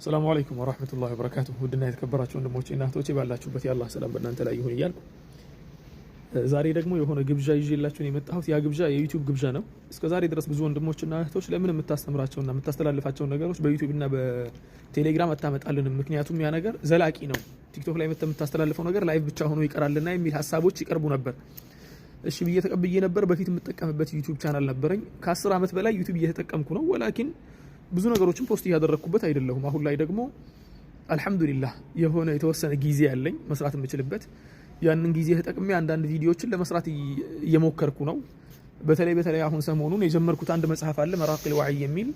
السلام عليكم ورحمة الله وبركاته። ውድና የተከበራችሁ ወንድሞቼ እና እህቶቼ፣ ባላችሁበት የአላህ ሰላም በእናንተ ላይ ይሁን እያልኩ ዛሬ ደግሞ የሆነ ግብዣ ይዤላችሁ ነው የመጣሁት። ያ ግብዣ የ YouTube ግብዣ ነው። እስከ ዛሬ ድረስ ብዙ ወንድሞችና እህቶች ለምን የምታስተምራቸውና የምታስተላልፋቸውን ነገሮች በ YouTube እና በቴሌግራም አታመጣልንም? ምክንያቱም ያ ነገር ዘላቂ ነው። TikTok ላይ የምታስተላልፈው ነገር live ብቻ ሆኖ ይቀራልና የሚል ሀሳቦች ይቀርቡ ነበር። እሺ ብዬ ተቀብዬ ነበር። በፊት የምጠቀምበት YouTube channel ነበረኝ። ከ10 ዓመት በላይ YouTube እየተጠቀምኩ ነው። ولكن ብዙ ነገሮችን post እያደረግኩበት አይደለሁም። አሁን ላይ ደግሞ الحمد لله የሆነ የተወሰነ ጊዜ ያለኝ መስራት የምችልበት፣ ያንን ጊዜ ተጠቅሜ አንዳንድ ቪዲዮዎችን ለመስራት እየሞከርኩ ነው። በተለይ በተለይ አሁን ሰሞኑን የጀመርኩት አንድ መጽሐፍ አለ፣ መራቂል ዋዕይ የሚል፣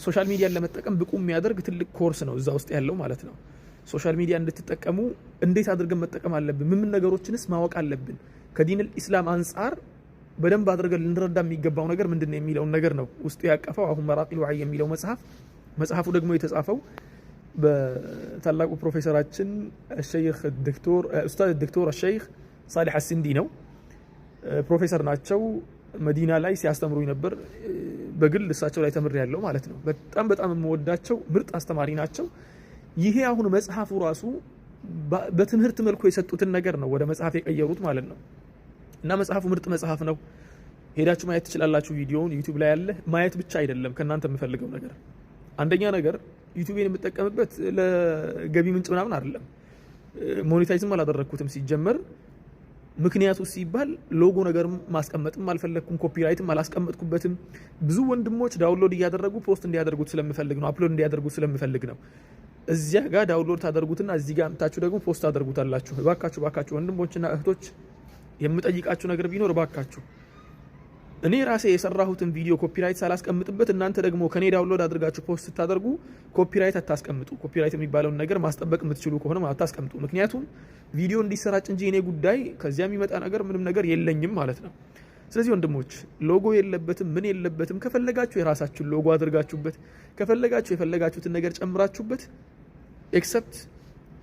social media ን ለመጠቀም ብቁ የሚያደርግ ትልቅ ኮርስ ነው እዛ ውስጥ ያለው ማለት ነው። Social media እንድትጠቀሙ እንዴት አድርገን መጠቀም አለብን፣ ምን ምን ነገሮችንስ ማወቅ አለብን፣ ከዲን ኢስላም አንጻር በደንብ አድርገን ልንረዳ የሚገባው ነገር ምንድን ነው የሚለውን ነገር ነው ውስጡ ያቀፈው አሁን መራቂል ዋዕይ የሚለው መጽሐፍ። መጽሐፉ ደግሞ የተጻፈው በታላቁ ፕሮፌሰራችን ሸይኽ ዶክተር ኡስታዝ ዶክተር ሸይኽ ሳሊሕ አስንዲ ነው። ፕሮፌሰር ናቸው። መዲና ላይ ሲያስተምሩኝ ነበር። በግል እሳቸው ላይ ተምሬያለሁ ማለት ነው። በጣም በጣም የምወዳቸው ምርጥ አስተማሪ ናቸው። ይሄ አሁን መጽሐፉ ራሱ በትምህርት መልኩ የሰጡትን ነገር ነው ወደ መጽሐፍ የቀየሩት ማለት ነው። እና መጽሐፉ ምርጥ መጽሐፍ ነው። ሄዳችሁ ማየት ትችላላችሁ። ቪዲዮውን YouTube ላይ ያለ። ማየት ብቻ አይደለም ከእናንተ የምፈልገው ነገር። አንደኛ ነገር YouTube ኤን የምጠቀምበት ለገቢ ምንጭ ምናምን አይደለም። Monetize ም አላደረግኩትም ሲጀመር። ምክንያቱ ሲባል ሎጎ ነገር ማስቀመጥም አልፈለግኩም፣ copyright ም አላስቀመጥኩበትም። ብዙ ወንድሞች download እያደረጉ post እንዲያደርጉት ስለምፈልግ ነው፣ upload እንዲያደርጉት ስለምፈልግ ነው። እዚያ ጋር download ታደርጉትና እዚህ ጋር አምጥታችሁ ደግሞ post ታደርጉታላችሁ። እባካችሁ፣ እባካችሁ ወንድሞችና እህቶች፣ የምጠይቃችሁ ነገር ቢኖር እባካችሁ እኔ ራሴ የሰራሁትን ቪዲዮ copyright ሳላስቀምጥበት እናንተ ደግሞ ከኔ download አድርጋችሁ post ስታደርጉ copyright አታስቀምጡ። Copyright የሚባለውን ነገር ማስጠበቅ የምትችሉ ከሆነ አታስቀምጡ። ምክንያቱም ቪዲዮ እንዲሰራጭ እንጂ እኔ ጉዳይ ከዚያ የሚመጣ ነገር ምንም ነገር የለኝም ማለት ነው። ስለዚህ ወንድሞች ሎጎ የለበትም፣ ምን የለበትም። ከፈለጋችሁ የራሳችሁን ሎጎ አድርጋችሁበት፣ ከፈለጋችሁ የፈለጋችሁትን ነገር ጨምራችሁበት፣ except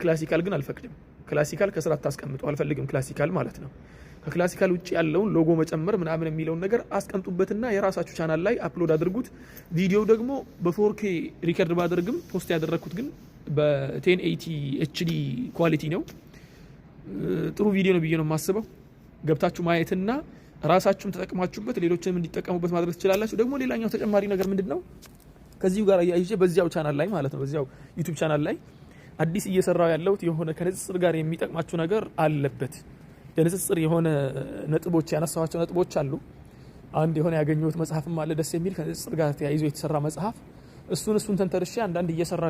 classical ግን አልፈቅድም። Classical ከስር አታስቀምጡ፣ አልፈልግም classical ማለት ነው። ከ classical ውጭ ያለውን ሎጎ መጨመር ምናምን የሚለውን ነገር አስቀምጡበትና የራሳችሁ ቻናል ላይ upload አድርጉት። ቪዲዮው ደግሞ በ 4K record ባደርግም post ያደረግኩት ግን በ 1080 HD quality ነው። ጥሩ ቪዲዮ ነው ብዬ ነው የማስበው። ገብታችሁ ማየትና ራሳችሁም ተጠቅማችሁበት ሌሎችንም እንዲጠቀሙበት ማድረግ ትችላላችሁ። ደግሞ ሌላኛው ተጨማሪ ነገር ምንድን ነው? ከዚሁ ጋር አያይዤ በዚያው ቻናል ላይ ማለት ነው፣ በዚያው YouTube channel ላይ አዲስ እየሰራው ያለሁት የሆነ ከንጽጽር ጋር የሚጠቅማችሁ ነገር አለበት። የንጽጽር የሆነ ነጥቦች፣ ያነሳኋቸው ነጥቦች አሉ። አንድ የሆነ ያገኘሁት መጽሐፍም አለ ደስ የሚል ከንጽጽር ጋር ተያይዞ የተሰራ መጽሐፍ። እሱን ተንተርሼ አንዳንድ እየሰራው